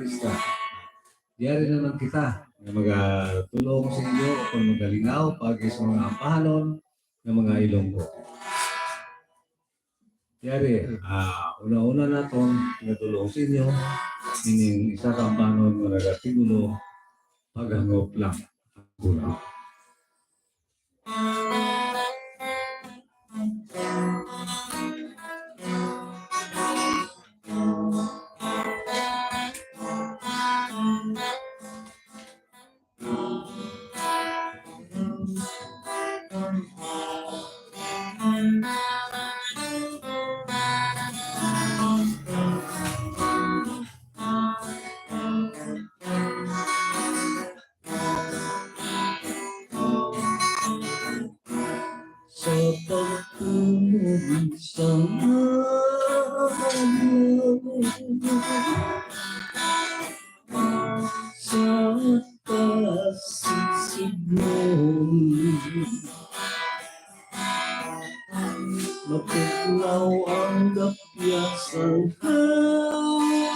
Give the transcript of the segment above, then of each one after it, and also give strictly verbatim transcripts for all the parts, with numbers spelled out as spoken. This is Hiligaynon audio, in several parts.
Krista. Yari naman kita nga magatulong sa inyo o kung magalingaw pagi sa mga ampahanon nga mga Ilonggo. Yari, ah, una-una naton nga tulong sa inyo, ining isa ka ampahanon nga nagatigulo, paghangop lang. Sa pagtuon sa adlaw, sa taas sa sidlon, mapuglaw ang gapya sang hangin.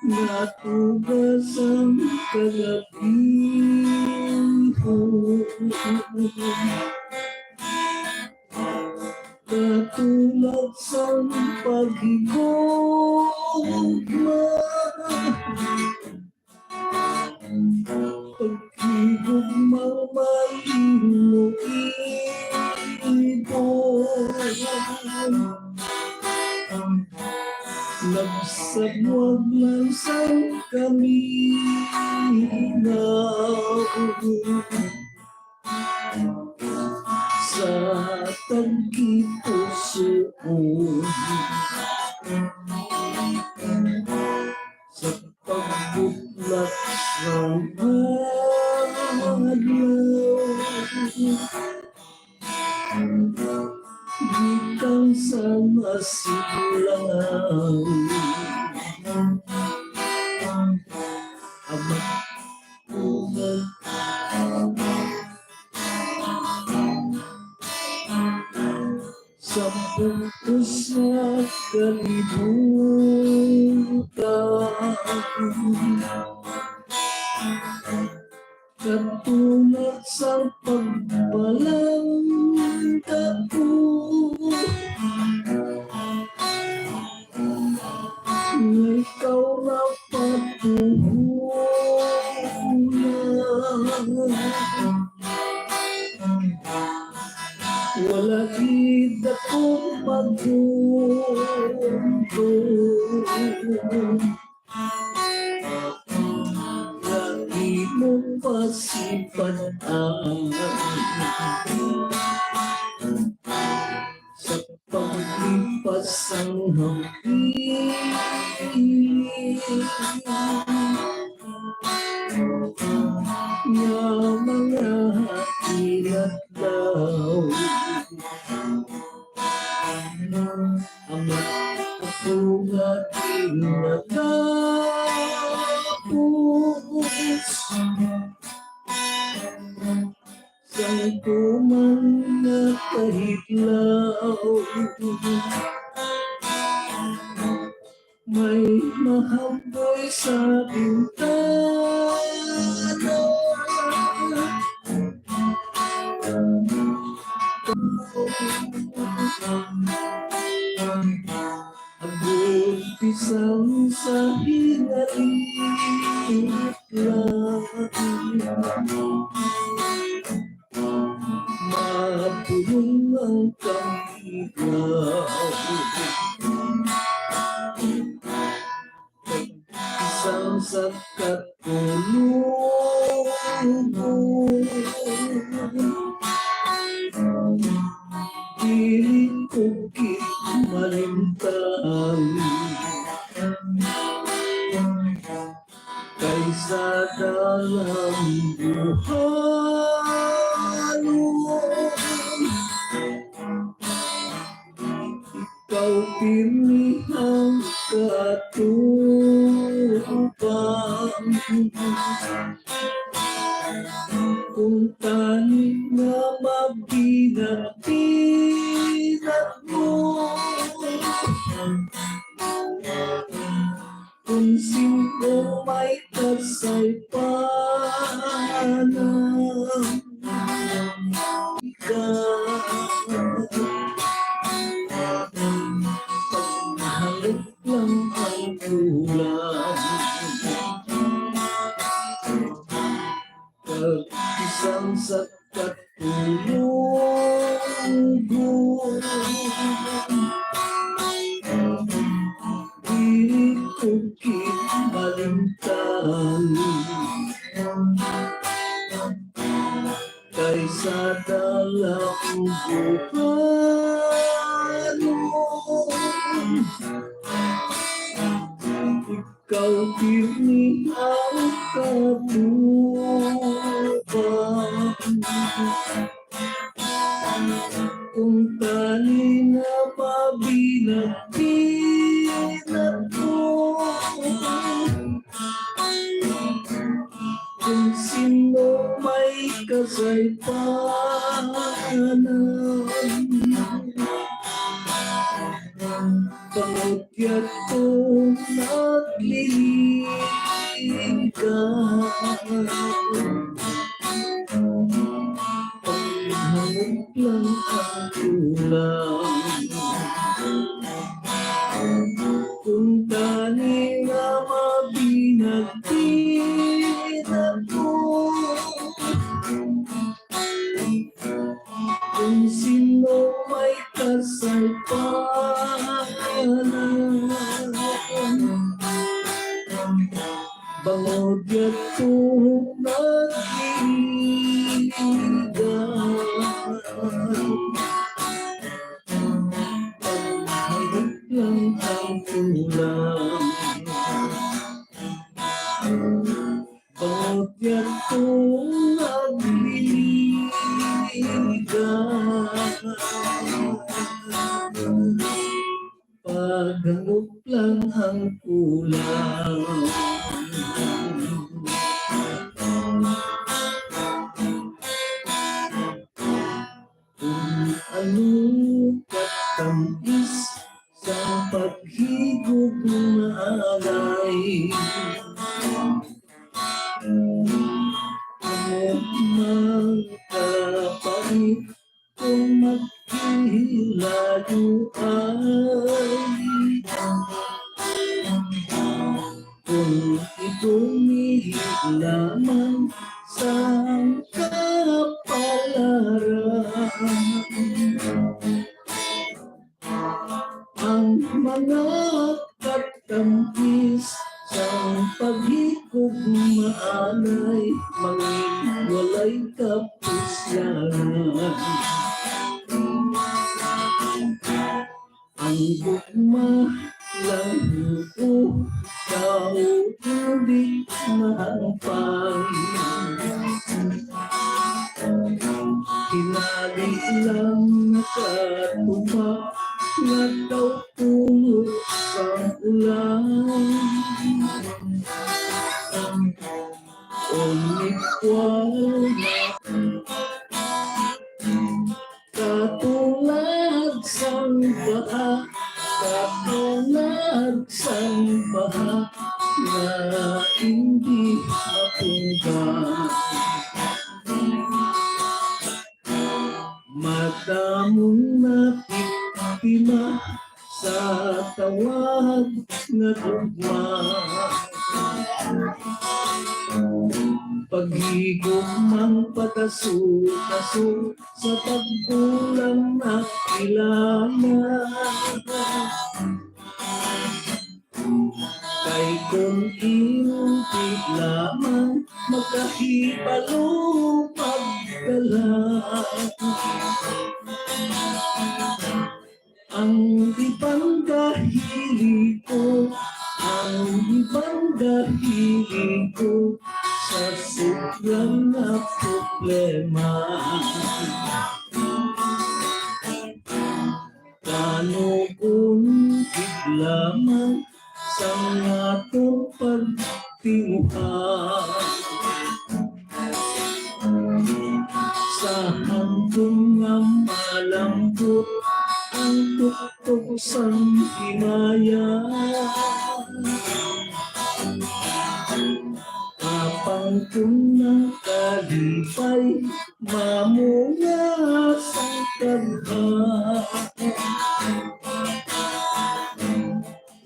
Natugas ang kalabiho, katulad sang paghigugma. Paghigugma mahimo ibon. Nagsabwag lang sang kaminaw sa tagkipusuon. Sa pagbutlak sang adlaw, gikan sa masidlaw, amat sa bug-os nga kalibutan. Katulad sa pagpalandapo nga ikaw napatuhulan. Wala gid ako magtuntun nga imong masipatan. Sa paglipas sang hapit nga mga inadlaw, ang ako nga ginatapos sang tuman nga kahidlaw. May mahamboy sa bintana. Ang gulpi sang sa hinalitan. Mapulong ang kamigaw. Isang sa katulog. Dili ko gid malimtan. Kaysa dalang buhaton, ikaw pirmi ang katubang. Kung tani nga mabinat-binat mo, Kung sino may kasaypanan, ikaw, paghanap lang ang kulang. Pag isang sa katulog, dili ko kinalintang kay sa dalangguhan. Ikaw pirmi ang katubang. Kung tani nga mabinagtinag ko, kung sino may kasaypanan, bangod yadto nagliligaw. Paghanap lang ang kulang. Kung tani nga mabinagtinag ko, kung sino may kasaypanan, bangod yadto nagliligaw. Paghanap lang ang kulang. Bangod yadto nagliligaw. Paghanap lang ang kulang. Kung ano katamis sa paghigugmaay, ano man kapait kung maghilayo ay. Kung idumili lamang sang kapalaran, ang mga katamis sang paghigugmaanay, mangin walay kapuslanan. Ang gugma lang ko, tao hindi mahampang. Hinali lang nakatupa nga daw puno sang ulan. Umikwal na katulad sang baha, katulad sang baha na hindi matungga. Madamong nabiktima sa tawag nga gugma. Paghigugmang pataso-taso sa pagkulang na kilala. Kay kung hindi lamang makahibalo magdala. Ang iban gahili ko, ang iban gahili ko sa sobra nga problema. Kanugon gid lamang sang aton pagtinguha. Sa hangtod nga malambot ang tuktok sang himaya. Apang kon ang kalipay mamunga sang daghan,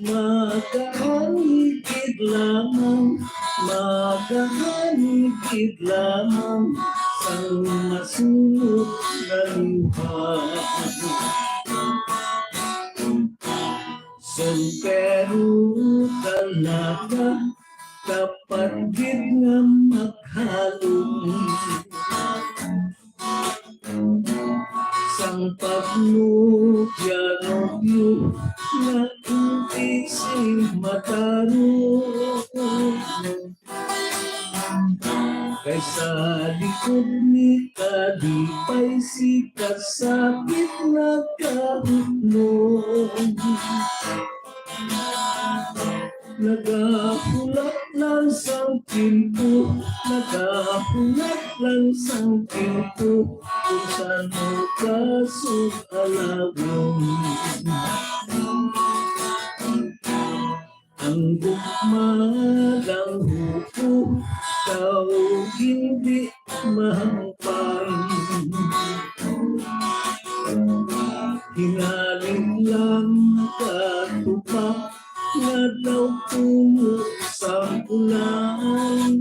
magaanigid lamang, magaanigid lamang sang masunod nga luha. Soltero talaga, dapat gid nga maghalong. Sang pagnobya-nobyo nga hindi sing matarong. Kay sa likod ni kalipay si kasakit nagahuknong. Nagahulat lang sang timpo, nagahulat lang sang timpo, kung saan mo kasug-alawon. Ang gugma lang huko, daw hindi mahangpan. Hinaling lang nakatupa nga daw tungo sa ulan.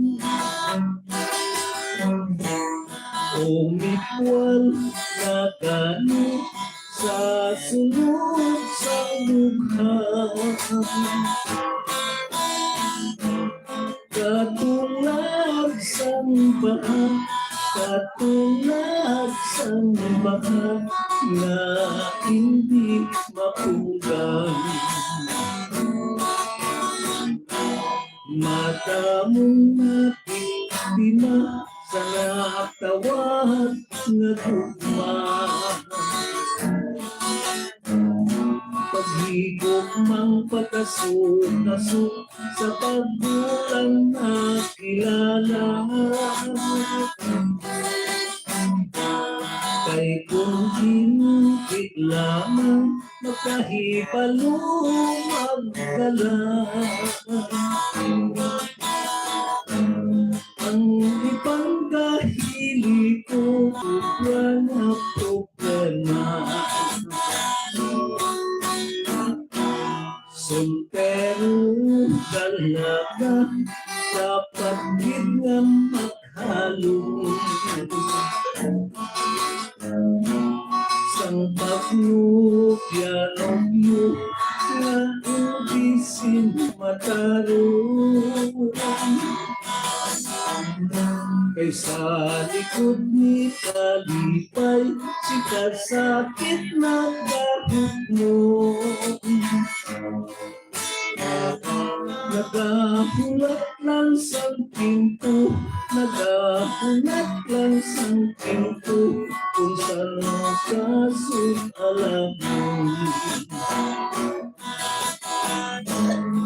Umikwal na gani sa sulod sa dughan. Katulad sang baha, katulad sang baha nga hindi mapunggan. Madamong nabiktima sa natawag nga gugma. Paghigugmang pataso-taso sa pagbulang nakilala. Kay kung hindi lamang makahibalo magdala. Ang ipangkahili ko, sobra na problema. Soltero talaga, dapat gid nga maghalong. Sang pagluya-luyo nga imbis matarong. Kay sa likod ni kalipay, si kasakit nagahuknong. Nagahulat lang sang timpo, nagahulat lang sang timpo, kung saan mo kasug-alawon.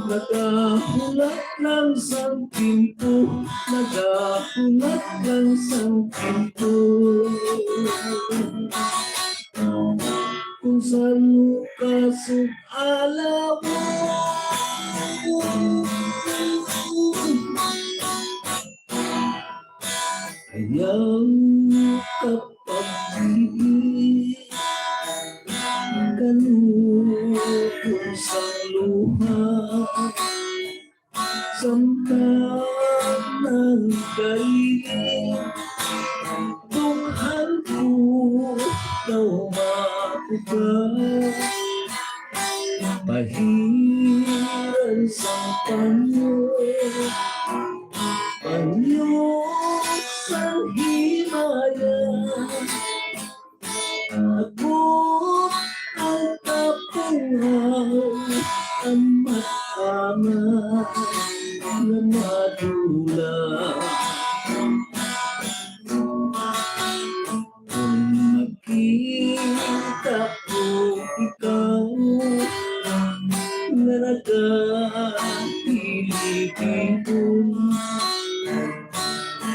Nagahulat lang sang timpo, nagahulat lang sang timpo, kung saan mo kasug-alawon. Ayaw ka pag-ibig, kanunod sa luha. Samtang nagkailing, dughan ko daw makuha. Pahiran sang panyo, panyo sang himaya. Agod ang kapungaw, ama't-ama nga madula. Kung nakita ko ikaw nga nagahilibingon,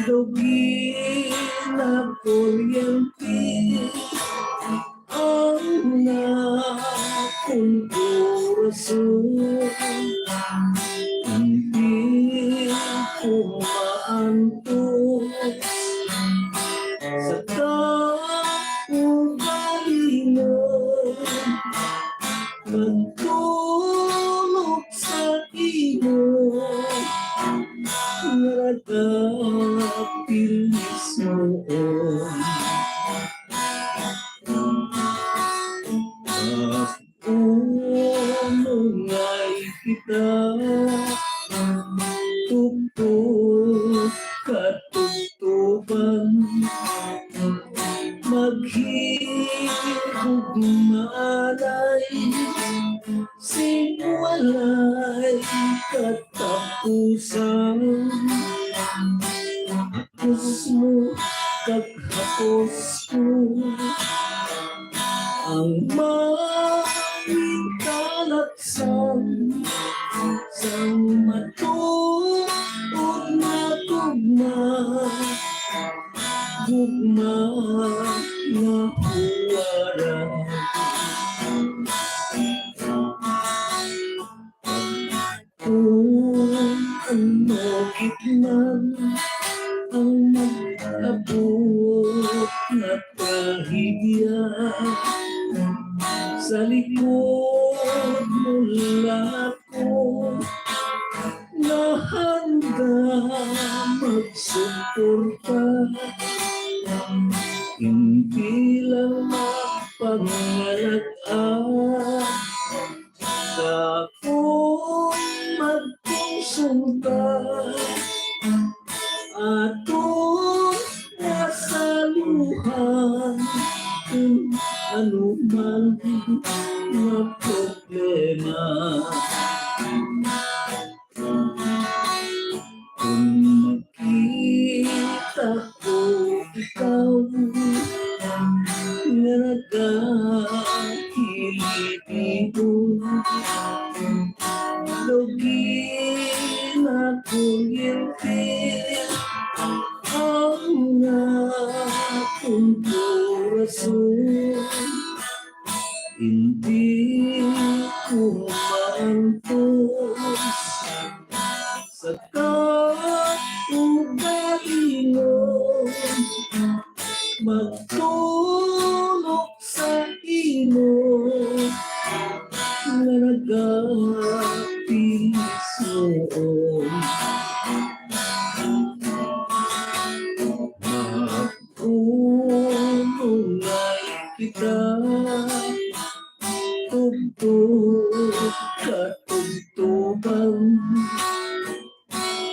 daw ginakuryente ang akon Hindi ko maantos sa kaugalingon, magtulog sa imo nga nagapilisoon. Umungay kita, tubtob katubtoban, maghigugmaanay sing walay katapusan. Hapos mo kag hapos ko ang manggitalaksan sang matuod nga gugma, gugma nga huwara. Kung ano gid man ang mag-abot nga trahedya, sa likod mo lang ako nahanda magsuporta. Hindi lang mapangalag-an sa akong magkonsulta, aton nasaluhan kung ano man nga problema. Kung makita ko ikaw nga nagakilibingon, lugi na ko yente ang akon korason. Hindi ko maantos sa kaugalingon, magtulog sa imo nga nagapilisoon. Umungay kita, tubtob katubtoban,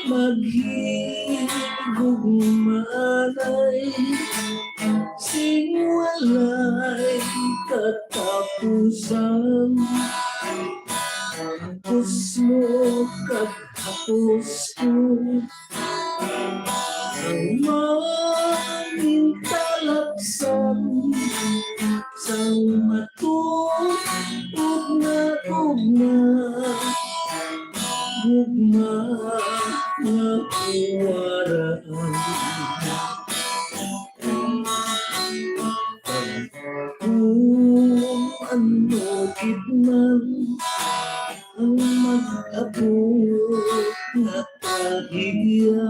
maghigugmaanay sing walay katapusan. Hapos mo kag hapos ko ang manggitalaksan sang matuod nga gugma, gugma nga huwara. Kung ano gid man ang mag-abot nga trahedya,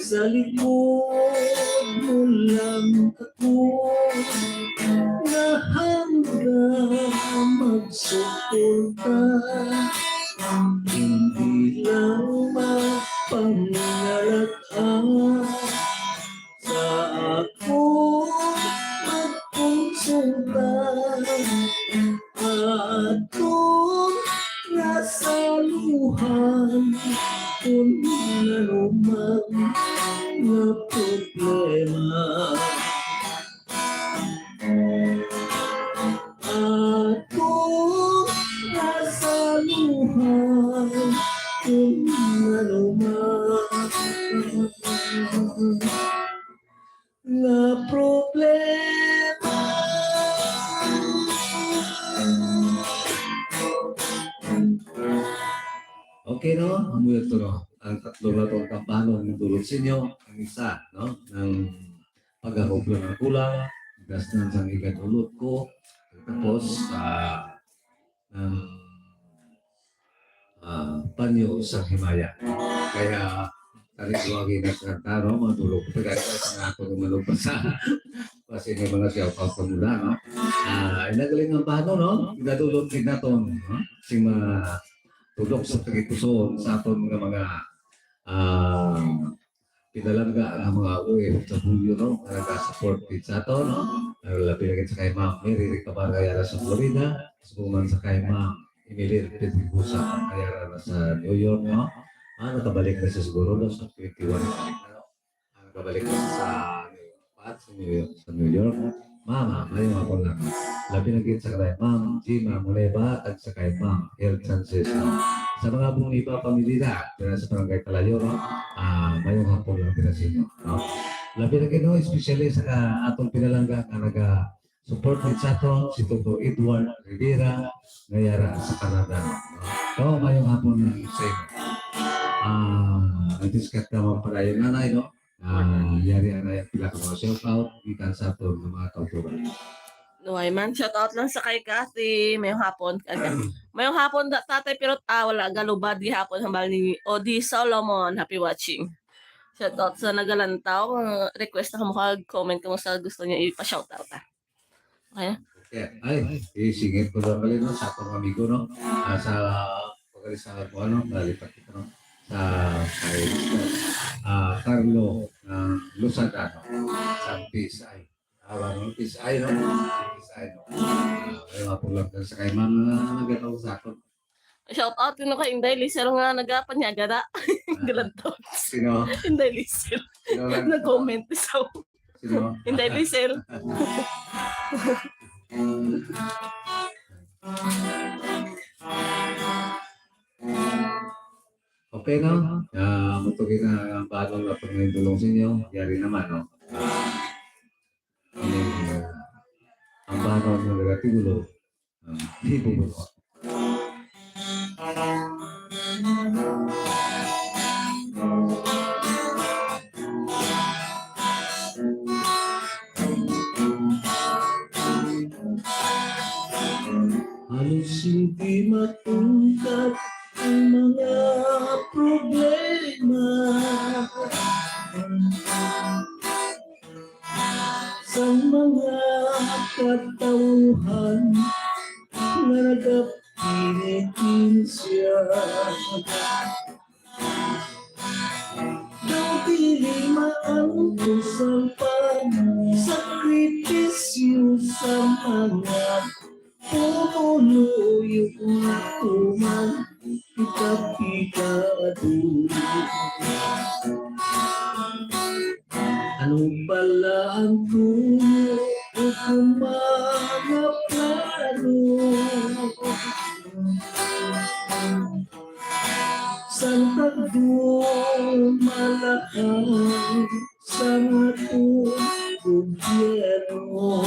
sa likod mo lang ako nahanda magsuporta. Hindi lang mapangalag-an sa akon magkonsulta, aton nasaluhan kung ano man nga problema. Aton nasaluhan kung ano man nga problema. Okay, no? Amo to, no? Ang tatlo na to ang kampano ng tulog sa inyo. Ang isa, no? Ng pag-ahublo ng kulang, dasnan sang igadulot ko. Tapos, ah, Anyo sa himaya. Kaya, tani ko ang ginakanta, no? Madulog pa tayo sa nga ako ng malugpasan. Kasi may mga shout out pa muna, no? Ah, ay nagaling ang bano, no? Ginadulot din naton, no? Sing mga tudok sa tagipusoon sa aton nga mga, ah, pinalangga nga mga O F W, no? Nga nagasupport din sa aton, no? Ang labi lagi sa kay Ma'am Mary Ricabarra, yara sa Florida, sa man sa kay Ma'am Emily Pedrigosa, nga yara na sa New York, no? Ah, nakabalik na siya siguro, no? Sa twenty-one na balik na, no? Ah, nakabalik na siya sa New York, sa New York, sa New York. Mama, mayong hapon lang. Labi na gid sa kay Ma'am Gina Moneva at sa kay Ma'am El Chances, no? Sa mga buong iba pamilya, dira sa Barangay Talayo, no? Ah, mayong hapon lang dira sa inyo, no? Labi na gid, no, especially sa ka-, atong pinalangga nga naga-support gid sa aton, si Toto Edward Rivera, nga yara sa Canada, no? So, mayong hapon lang sa inyo. Ah, nagdiskat ka mo para yung nanay, no? Ah, yari ang pila ka mga shout out gikan sa aton nga mga kauturan. Nuway man, shout out lang sa kay Kathy. Mayong hapon. Mayong hapon, da-, tatay, pero, ah, wala, galubad gihapon hambal ni Odi Solomon. Happy watching. Shout out sa nagalantaw. Request na kamo kag comment kamo sa gusto niyo ipa-shout out, ah. Okay na? Okay. Ay, isingit ko lang pala, no, sa akong amigo, no? Ah, sa pagkali sa ako, ano, nalipat kita, no? Sa, kay, ah, Carlo, ah, Losada, no? Sa P S I. Ah, ano, P S I, no? P S I, no? Ah, kaya nga po lang sa kay Ma'am, ah, nagkataon sa ako. Shout out kuno kay Inday Lisel nga nagapanyaga na. Galantaw. Sino? Inday Lisel. Sino lang? Nag-comment sa Sino? Inday Lisel. Okay, no? Ah, mutugin na ang banong na pagmahindulong sa inyo. Yari naman, no? Ah, ang, ah, ang banong ng nagatiulo, ah, di po po. Halos hindi matungkad ang mga problema sa mga katawhan nga nagapinitensya. Daw dili maangkos ang pagsakripisyo sa mga pumuluyo nga tuman kita pikado. Ano pala ang tuyo o kung mga plano? Sa tagdumalakang sa mga gobyerno.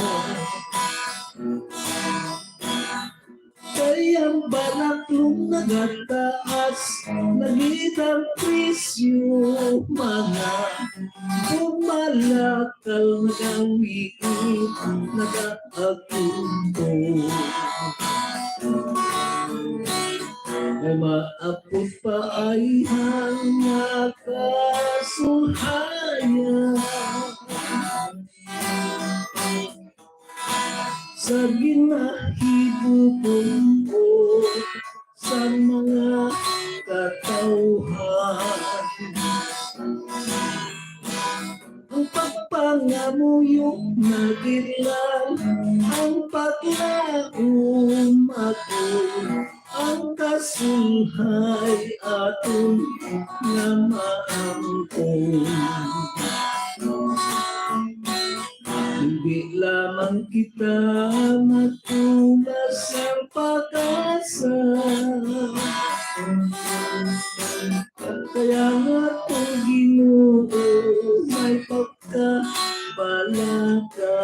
Kay ang balaklong nagataas, nagitang presyo, mga bumalakal nagawiit, nagaagunto. May maapod pa ay hang nakasuhaya. Sa ginahibubuo sa mga katawhan. Ang pagpangamuyo nagidlan, ang paglaom ako, ang kasulhay aton nga maangkon. Hindi lamang kita magtulas sa pag-asa. Kaya nga, O Ginoo, may pagkabalaka.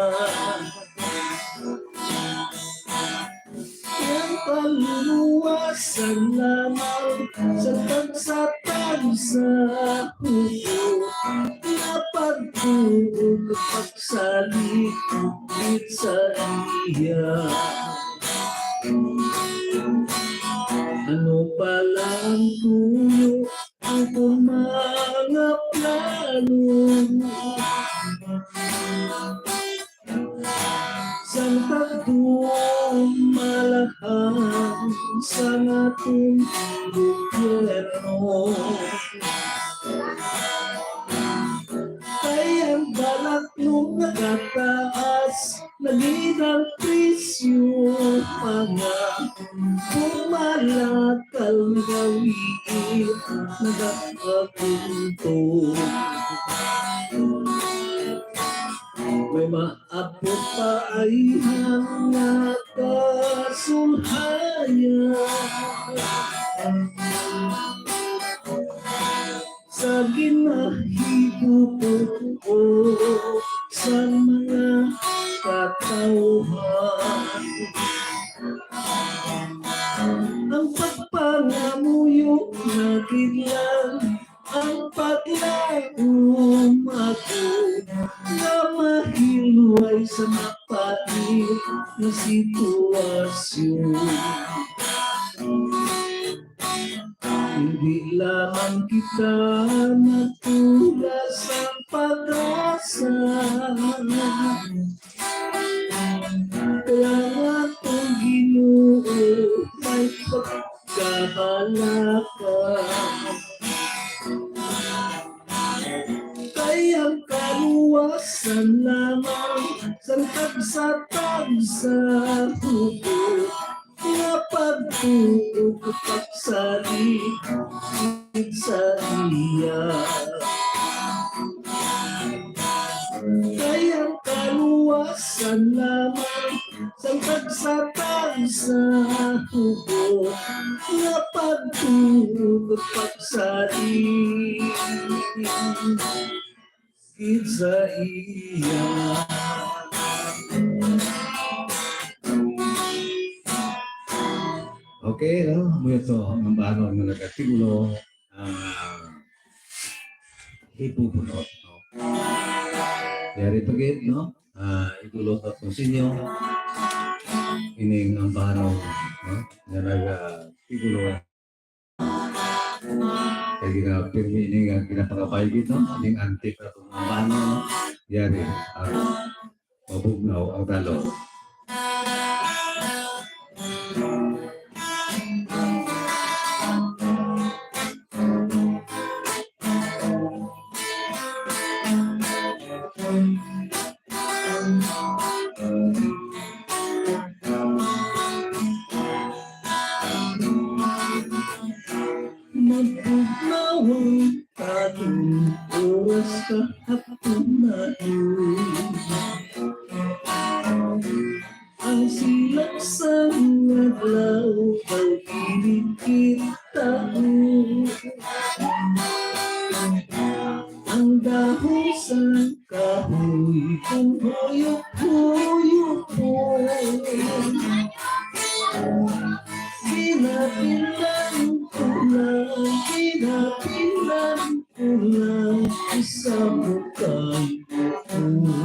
Ang kaluluwasan lamang sa tagsa-tagsa, hugot nga pagtuo, pagsalikod sa iya. Ano pala ang sa aton gobyerno. Kay ang balak nung nagataas, naging ang presyo, mga bumalakal, nagawid, nagakapunto. May maabot pa ay nga kasulhayan sa ginahibubuo sa mga katawhan. Ang pagpangamuyo nga kinahanglan, ang paglaom ako nga mahilway sa mapait nga sitwasyon. Hindi lamang kita nagtula sa pag-asa, kaya nga ang Ginoo may pagkabalaka. Kay ang kaluwasan lamang sang tagsa-tagsa hugot nga pagtuo, pagsalig sa iya. Kay ang kaluwasan lamang sang tagsa-tagsa hugot nga pagtuo, pagsalig gid sa iya. Okay, no? Amo to ang ambahanon nga nag-artikulo, ah, hibubunot, no? Yari pa gid, no? Ah, idulot naton sa inyo ining ambahanon, no? Nga nag-artikulo. Kay ginapirmi ini nga ginapangabay gid, no? Ning antik na itong mga ano, no? Yari, ah, mabugnaw ang dalo. Magpugnaw ang tatlong oras kahapon na yun. Ang silang sang adlaw, pag-ibig kita. Ang dahon sang kahoy, kung huyop-huyop mo. Pinapilan ko lang, pinapilan ko lang, isa mo kang buo.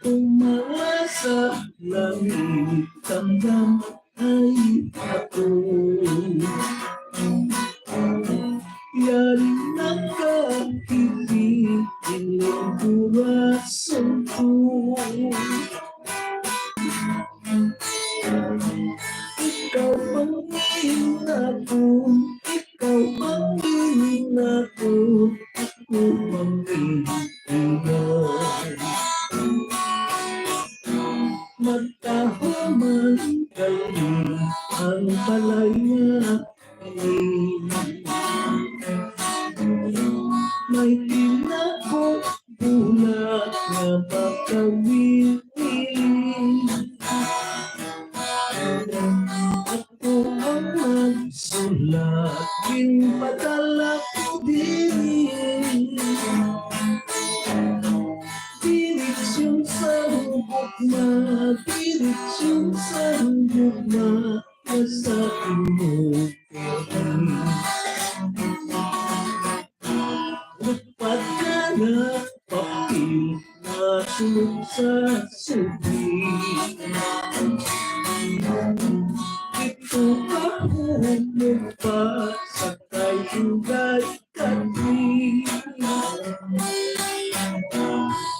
Kung mga sa langit, tamdam ay ako. Yari nakakilig ining kurason ko. Ikaw ang inako, ikaw ang inako, ako ang inako. Magtahuman kami ang balay nga may tinako, bulat nga makawili. Ako ang nagsulat, ginpadala ko diri. Direksyon sa gugma, direksyon sa gugma, nasa imo. Lupad ka na, papel na sulod sa subi. Ito ka, humog pa sa kay Inday Kadri.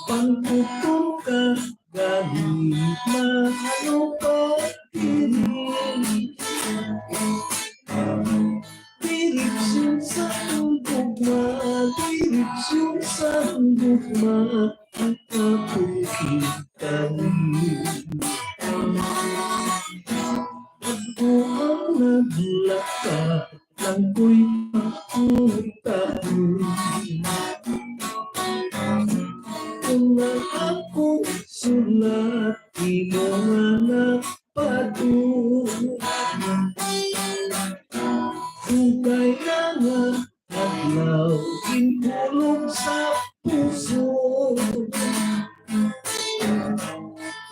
Pangkutom ka, gani na ano Dugay na nga adlaw, ginkulog sa puso.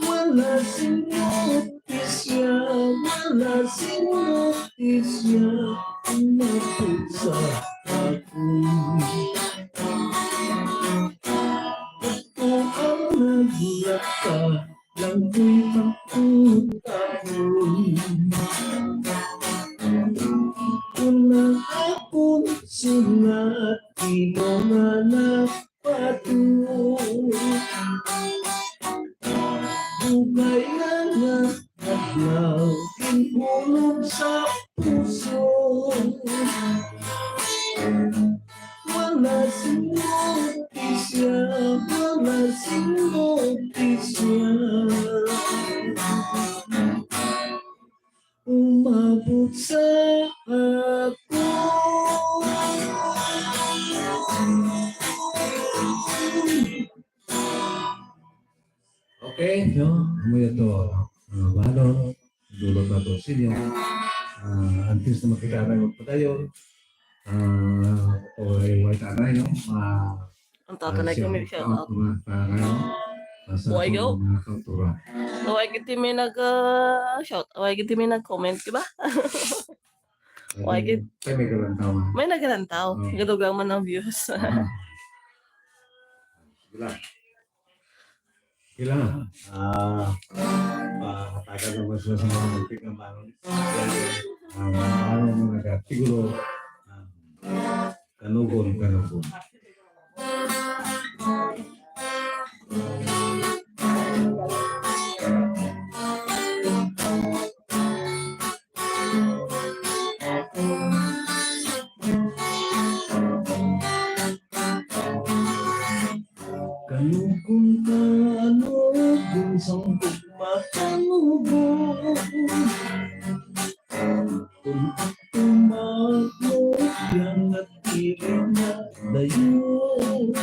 Wala sing notisya, wala sing notisya, umabot sa akon. Ako ang naglaka, lang ko'y makutahon. Kung ang akon sulat, imo nga napatulog. Dugay na nga adlaw, ginkulog sa puso. Wala sing notisya, wala sing notisya. Umabot sa akon. Okay, no? Amo to. Ah, balon, dulot na to sa inyo. Ah, antes na makita na magpadayon, ah, o ay, wait, anay, no? Ah, Ang tata ah, na shout kami, shout out out. Mga, ah, ano? Ah, sa Buhay atong yo. Mga kauturan. Why gid mi nag, ah, shout, why gid mi nag-comment, di ba? Why gid? Kay may kalantaw, ah. May nagkalantaw. Oh. Gadugang man ang views. Ah. Sige lang. Sige lang. Ah, pahatagan naman sila sa mga muntik na balon. Ah, ano mo na ka? Siguro, ah, kanugon, kanugon. Kanugon, kanugon, sang ugma kanugon. Kung tumagno yang nagpiling na dayon.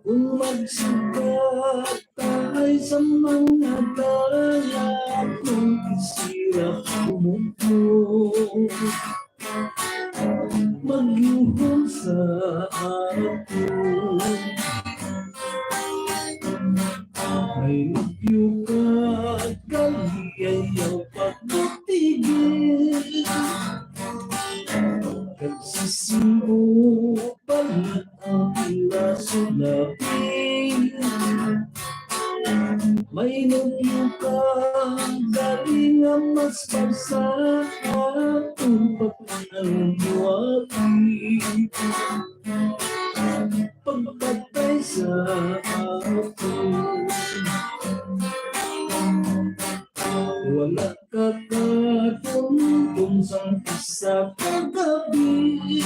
Kung magsugat tayo sa mga dalan, kung isira kumugno. Magluhom sa aton. May lupyo ka, kaliyayaw pagkatigil. Kag sisimu, balat ang piraso na pil. May lupyo ka, dali nga mas pagsa, aton pagpanalwati. Pagpatay sa aton. Wala ka kadumdom sang isa ka gabi.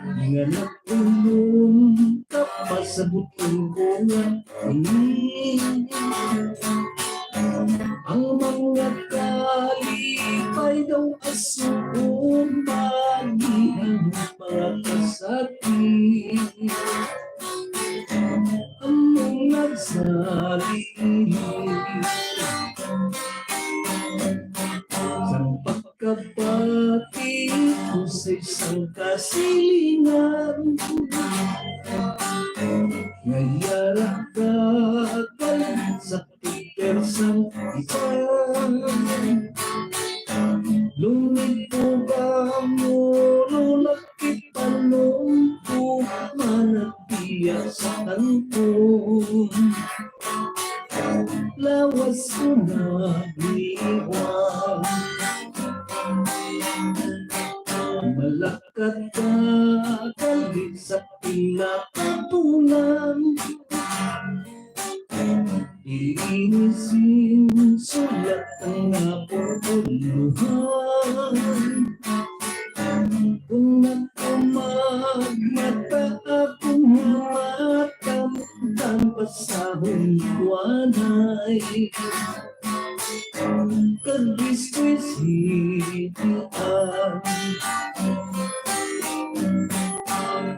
Nga nag-ulong ka, pasabot ko nga ini. Ang mga kalipay daw asuon, pagihang mga kasati. Among nagsalig sang pagkabati ko sa isang kasilingan. Nga yara ka, galing sa Persang iban. Lungit ko ba mo, lulakit pa nung managbiya sa kantong. Lawas ko na iwan. Malak- Katagalit sa pila ka bulan, inisin sulat ang napupuluhan. Kung nagpamagmata akong mata, ang pasahon ko anay. Kag diskwisidian.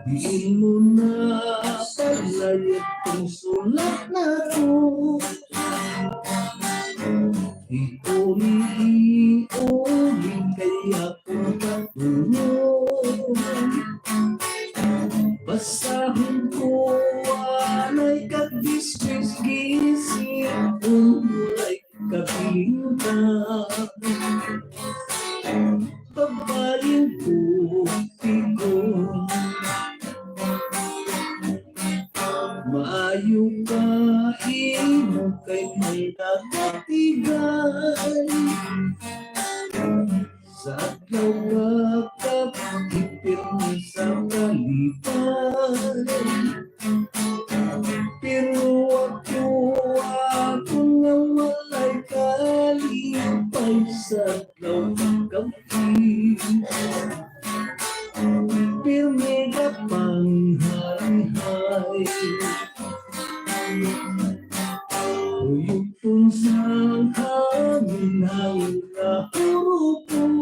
Diin mo na palayat ang sulat na to. Babaeng putigon, maayo ka imo kay may nakatigan. Sa adlaw kakapit, pirmi sa kalipay. Pero ako, ako nga walay kalipay sa adlaw kakapit. Pirmi ka panghayhay. Uyuton sa hangin ang kahurupon.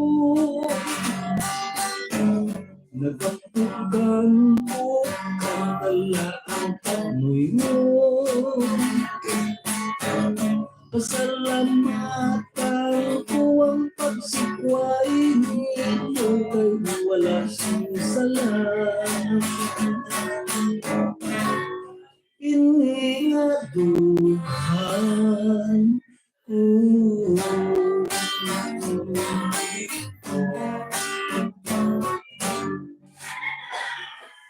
Nagapukang ko, kantala ang pagmuyon. Pasalamatan ko ang pagsikway nimo kay wala sing sala. Ini nga dughan ko.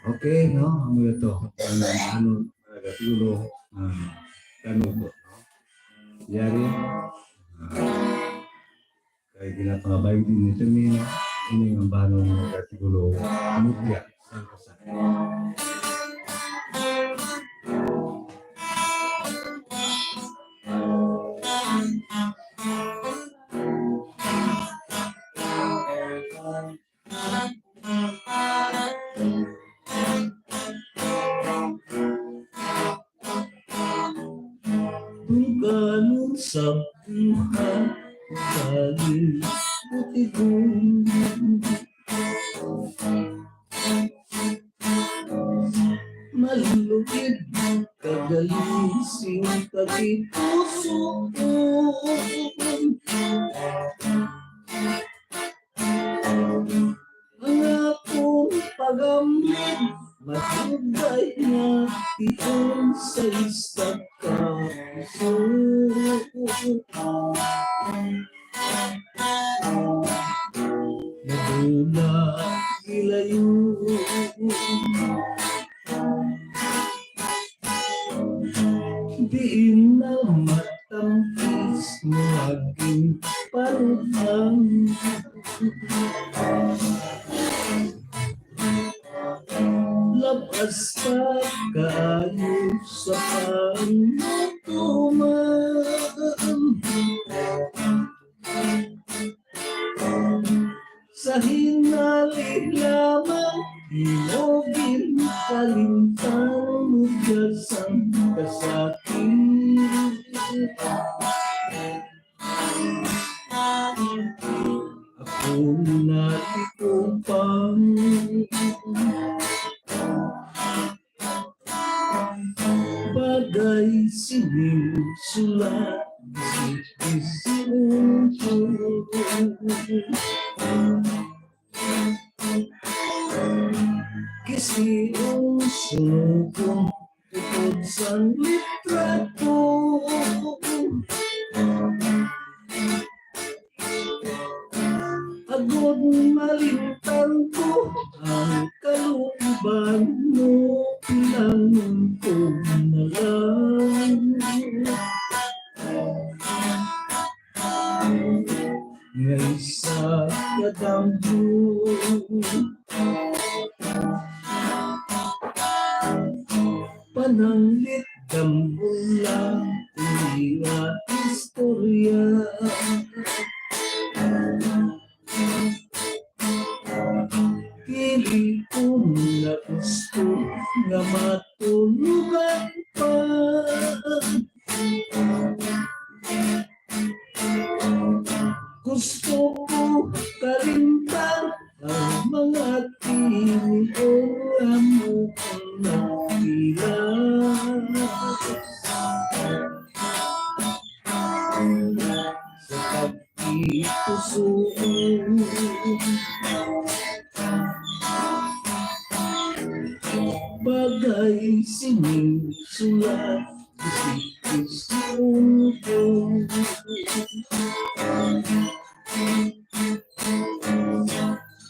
Okay, no? Amo na to. Ang ano, nagatulo, ah, kanuto, no? Yari, ah, kay ginapangabay din ni Termin, ini ang bahanon nga artikulo, mutya, sang kasal. Tungkanon sa buhay, galing utigon. Malugid kagaling sing tagipusoon. Ang akon pag-amlig, madugay nga tion sa isa ka puso. Nadula gilayo. Diin na matampis mo aging parutang. Labas pa kaayo sa pangtuman. Sa hinali lamang, imo ginkalimtan mo dya sang kasakit. Ako natikupang. Bagay sining sulat, sining sulat. Kisi ang sunugon tungod sang litrato. Agod malimtan ko ang kalooban mo, pinangon ko na lang. Nga isa ka damgo. Pananglit damgo lang ini nga istorya. Dili ko na gusto nga matulugan pa. Gusto ko kalimtan ang mga tinuod nga amo kong nakilala. Sa pagkitusuon, bagay sining sulat, isip ko sa ulo.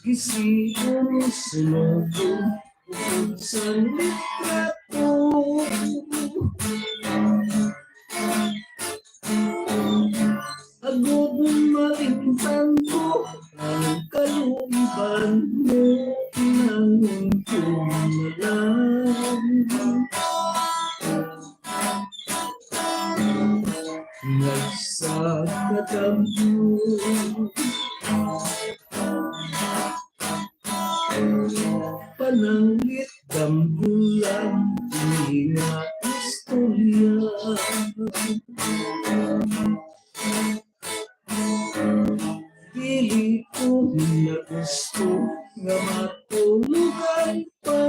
Gisigon sunugon usog sa litrato. Agod malimtan ko ang kaluiban mo, nangon ko malang nagsa kadamo. Pananglit dambulan ini nga istorya. Dili ko na gusto nga matulogan pa.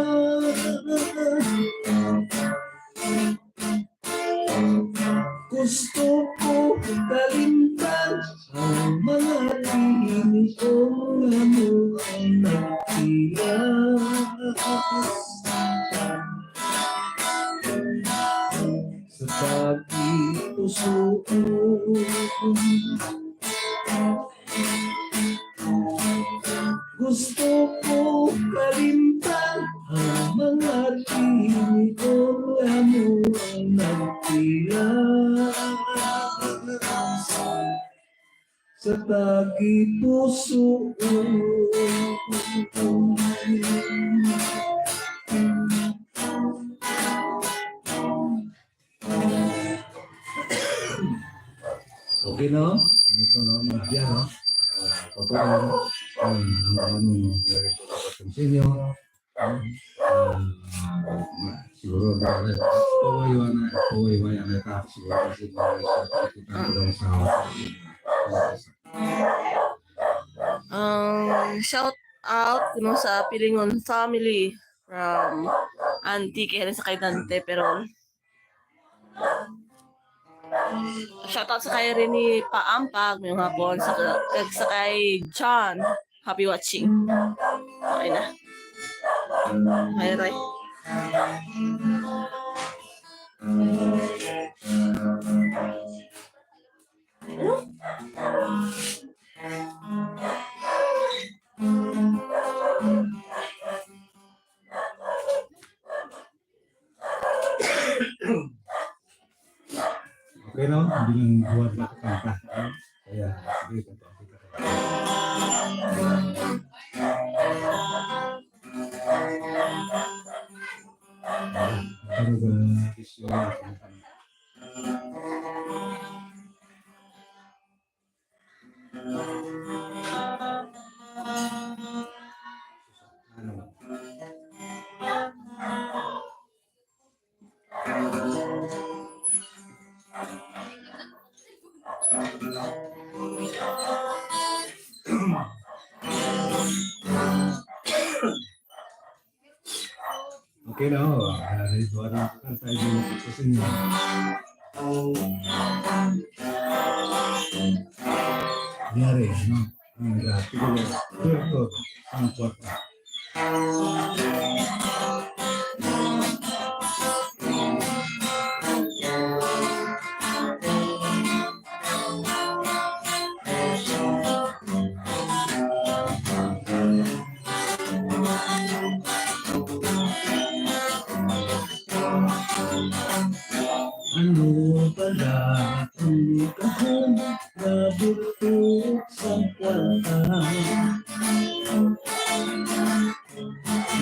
Gusto ko kalimtan ang mga tinig nga mo ang nagtilas sa pag-ipusuon. Gusto ko kalimtan ang mga tinig nga mo ang nagtilas sa tagipusoon. Okay, no? Ano to, no? Media, no? Ah, patuloy, no? Ang, ang, ano, no? Continue. Ah, siguro, ano, pawaywan na, pawaywan na ta, siguro, kasi, ah, sa, Um, shout out kuno sa Pilingon family from Antique, sa kay Dante, pero shout out sa kay Rene Paampag, mayong hapon, sa, kag sa kay John. Happy watching. Okay na. Bye, Ray. Okay, no? Hindi lang buhat na kanta. Kaya, sige, kanta. Pero, uh, Okay na, oh. Ah, ito, ano, ang tayo dito sa inyo. Nangyari, no? Ang, ah, siguro, third ko, ang kwarta. Ano pala ang kahon nga bulto sa kwarta?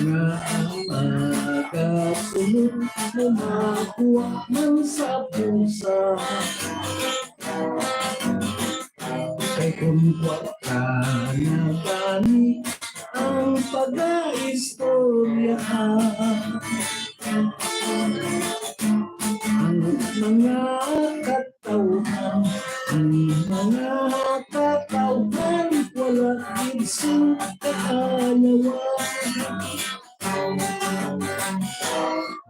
Nga ang magasunod mo makuha man sa bulsa. Kay kung kwarta na gani ang pag-aistoryahan, ang mga katawhan, ang mga katawhan wala gid sing kaayawan.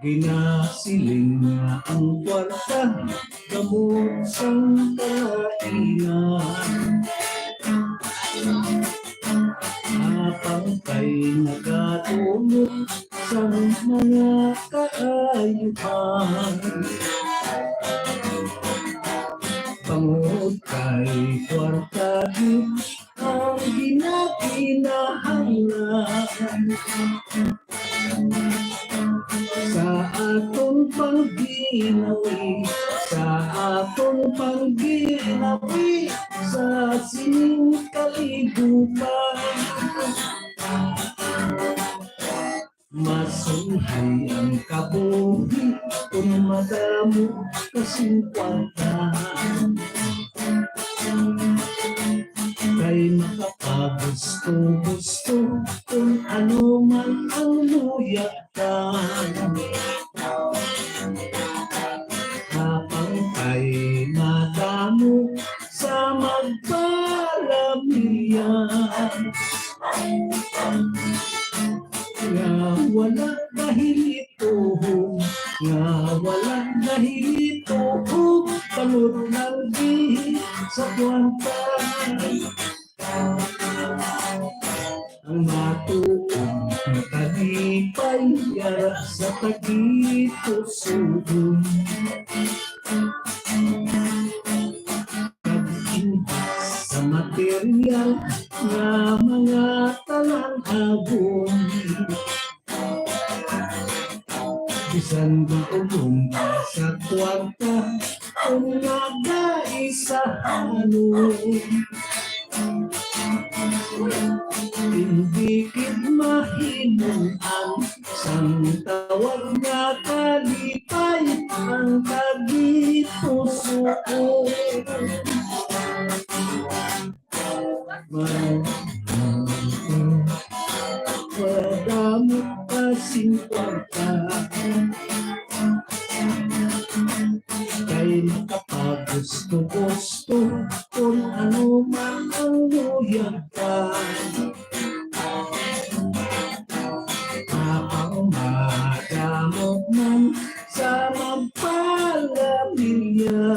Ginasiling nga ang kwarta gamot sang kalainan. Apang kay nagatulog sang mga kaayuhan. Pangu Kay kwarta gid ang ginakinahanglan. Sa aton pangginawi, sa aton pangginawi, sa sining kalibutan. Masunghay ang kabuhi kung madamo ka sing kwarta. Kay makapagusto-gusto kung ano man ang luya ka. Hapang kay madamo sa magpalamilya. Nga wala nahilituhog, nga wala nahilituhog, tangod lang di sa kwarta. Ang matuod nga kalipay yara sa tagipusoon. Pag-imbak sa material nga mga talan-awon. Bisan maulong ka sa kwarta, kung nagaisahanon. Hindi gid mahimo ang sang tawag nga kalipay ang tagipusoon. Madamo ka sing kwarta. Kay makapagusto-gusto kung ano man ang luyag ka. Apang madamo man sa magpalamilya.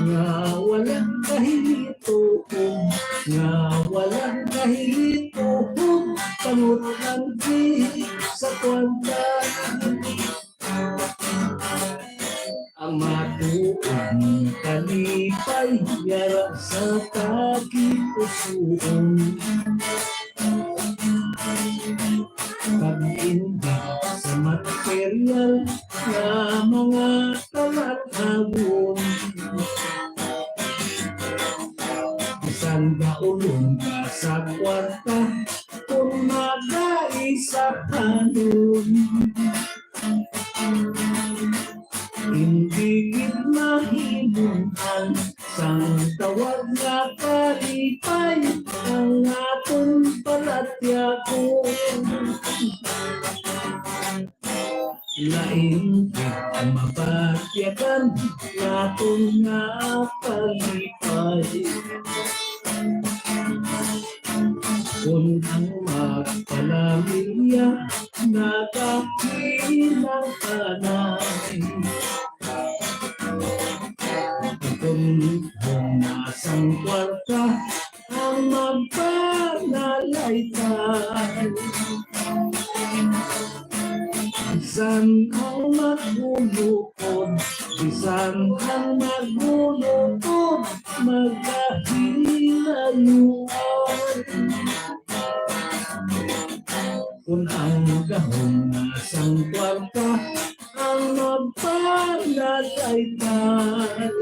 Nga wala kahilito, nga wala kahilito, pangot lang di sa kwarta. Ang matuod kalipay yara sa tagipusoon. Pag-indik sa material nga mga talan-awon. Bisan gaulon ka sa kwarta, kung magaisahanon. Hindi gid mahimo ang sang tawag nga kalipay ang aton palatyagon. Lain gid ang mabatyagan naton nga kalipay. Kung ang magpalamilya nagahinang panay. Kung, kung nasang kwarta ang magpanalaytay. Bisan ang magulukod, bisan ang magulukod, magkahilayoan. Kung ang gahom nga sang kwarta ang magpanalaytay,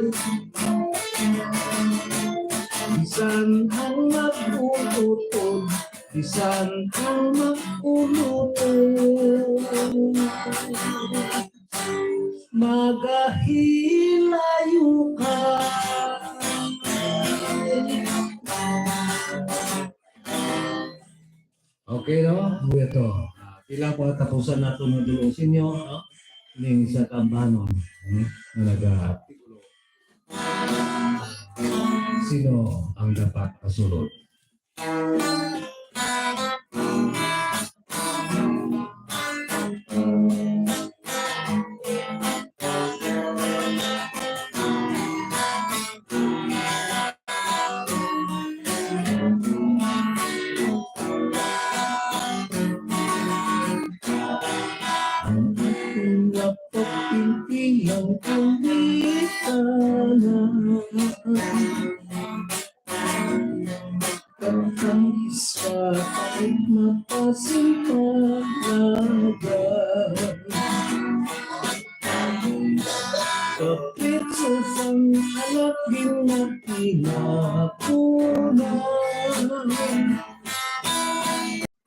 bisan ang mag-ulutod, bisan ang mag-ulutod, magahilayo ka. Okay, no? Ang ito. Ah, pila pa tapusan nato nga dulong sinyo, no? Ning sa kaambahanon, hmm? Nga naga-, sino ang dapat kasulod? Ang aton nga pagpintilang kami Kapit sa sang alak ginakinapuna.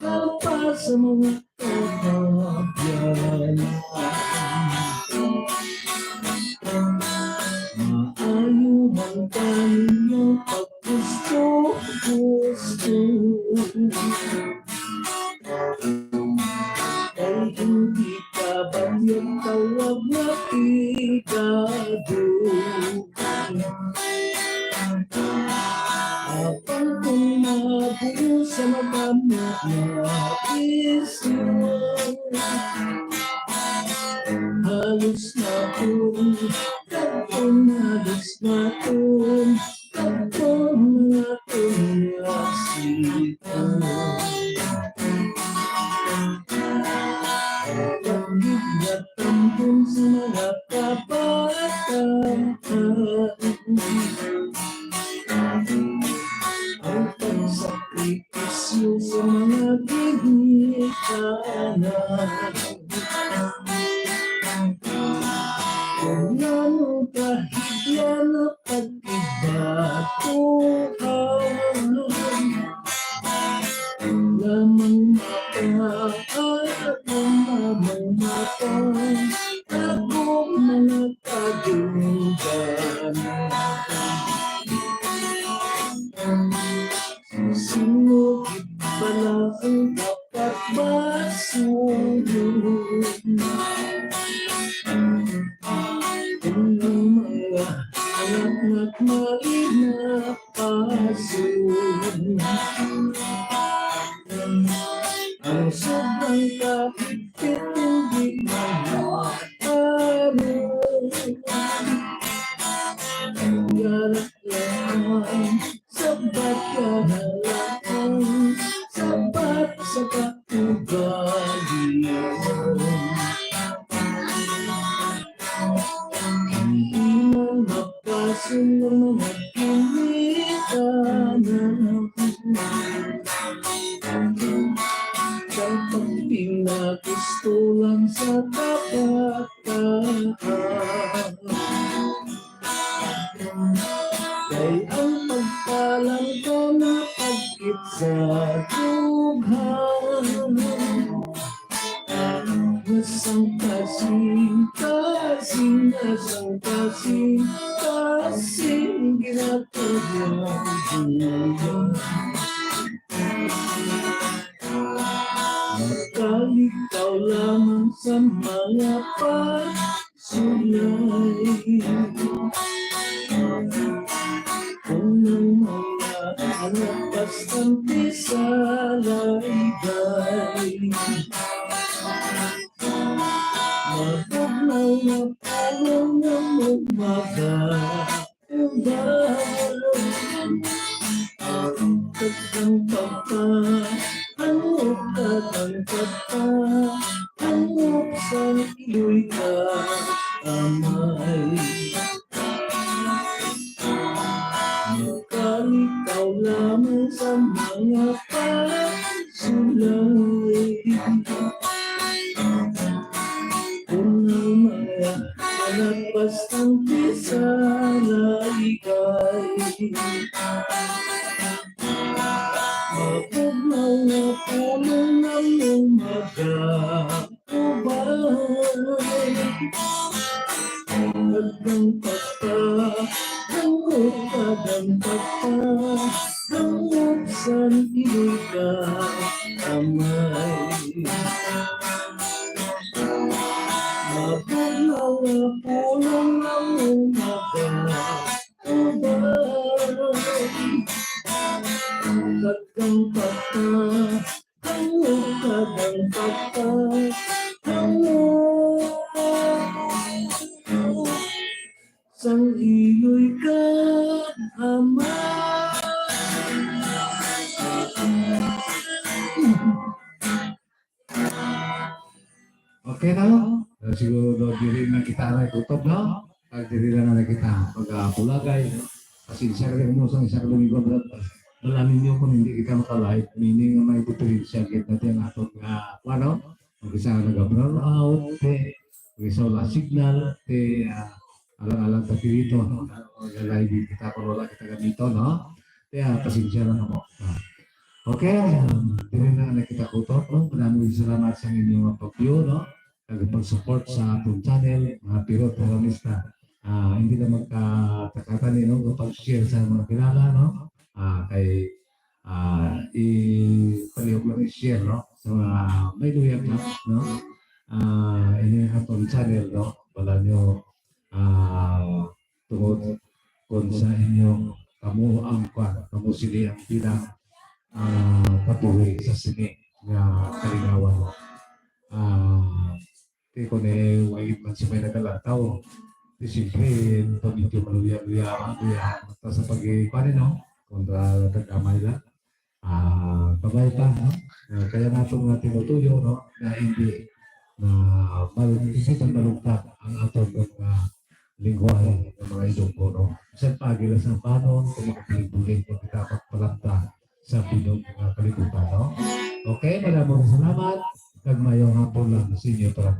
Kalpa sa mga kababayan. Maayo man tayo paggusto-gusto. Kay hindi ka batyag tawag na pigado. Apang kung mabuo sa mata mo nga isyu, halos na kung kadtong, halos na kung kadtong mga kung asito. Pagiging tambon sa mga kabataan. Ang pagsakripisyo sa mga ginikanan. Kung ano kahigyan na pagkibatuhan. Lamang mata, lamang mata, akong mga kadungganan. Sino gid bala ang dapat masunod? Kung ang mga anak nagmali na pasunod. Ang sobrang kahigpit hindi na matarong. Ang galak lang, sabat ka na lang, sabat sa kaugalingon. Hindi man mapasok ang mga ginikanan. Sa pagpinagusto lang sa kabataan. Kay ang pagpalangka na pagkit sa dughan. Nasang kasing, kasing, nasang kasing, kasing ginatawag buhay. Makalikaw lamang sa mga pagsulay. Kung ang mga anak bastante sa laygay. Mabugnaw na pulong nga umaga. Ang papa, ang upat, ang papa, ang upsa, iloy ka, amay. Makalikaw lamang sa mga pagsulay. Kung ang mga anak bastante sa laygay. Mapugnaw nga pulong ang umaga. Ubay. Kadang papa, hangop kadang papa, hangop san iloy ka, amay. Mabugnaw nga pulong ang umaga, ubay. Kadang papa, hangop kadang papa, hangop sang iloy ka, amay. Okay na? Uh, siguro do, diri na kita na kutob, no? Pag diri lang na kita pag-apulagay. Kasi isa ka mo sa isa ka domingo, brad. Alam ninyo kung hindi kita maka-live, meaning nga may diferensya kita din atong, ah, ano? Pag isa nag-brown out, te, pag isa wala signal, te, ah, alang-alang ta dito, no? Live kita kung wala kita ganito, no? Kaya pasensya na mo. Ah. Okay, um, diri na nakita ko to, no? Maraming salamat sa inyong pag-view, no? Kag pag-support sa atong channel, mga Pirot Terronista. Ah, hindi na magkatakatan, no? Pag-share sa mga kilala, no? Ah, kay, ah, ipalihog lang i-share, no? Sa mga may luyag na, no? Ah, ini ang atong channel, no? Wala nyo, ah, tungod kung sa inyo, kamo ang kwan, kamo sini ang bilang, ah, kabuhi sa sini nga kalingawan, no? Ah, kay kung eh, wait man sa may nagalantaw, di siyempre, ito medyo maluya-luya, maluya, ta sa pag-, kwan, no? Kontra tagamay lang. Ah, kabay pa, no? Ah, kaya nga itong mga tinutuyo, no? Na hindi, na mal-, hindi na malungkag ang atong mga lingwahe ng mga Ilonggo, no? Sa pagila sa panon, kung makapaligbulig, kung kita pagpalanta sa binog nga kalibutan, no? Okay, maraming salamat. Kag mayong hapon lang sa inyo para